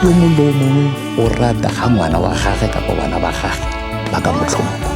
Yo mongwe le yo mongwe o rata ga ngwana wa gagwe kapa bana ba gagwe ba ka mo tlhompha.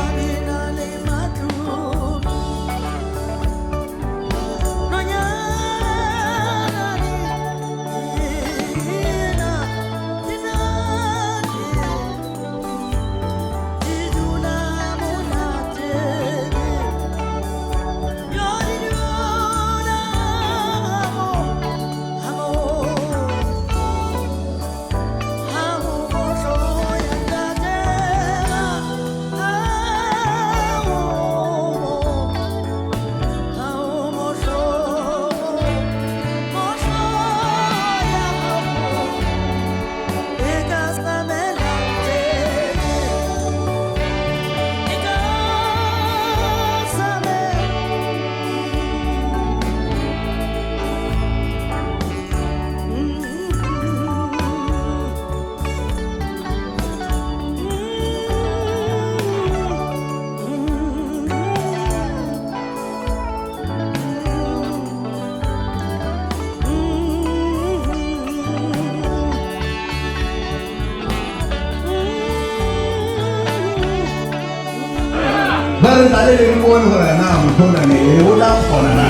Ba re tla le re bone gore na motho o na ne o tla kgona na.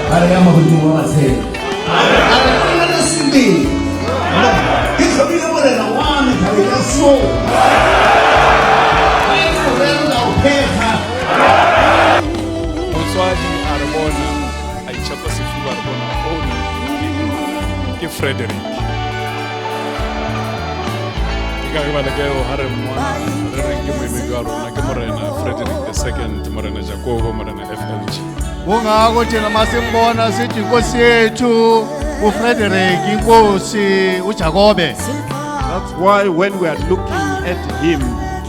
Ba re ya magodimo wa matshelo. A re o na le sebele. Ke tlhomile morena wa me thabeng ya Sione. Ba e morena o tla o phetha. Motswadi a re bona a itšhapa sefuba a re bona ona ke Frederick. Ke ka lebaka leo ha re mmona re reng ke moemedi wa rona ke morena Frederick the Second, morena Jakobo, morena FLG. Kungako thina masimbona sithi inkosi yethu uFrederick inkosi uJakobe. That's why when we are looking at him,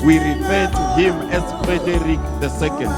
we refer to him as Frederick the Second.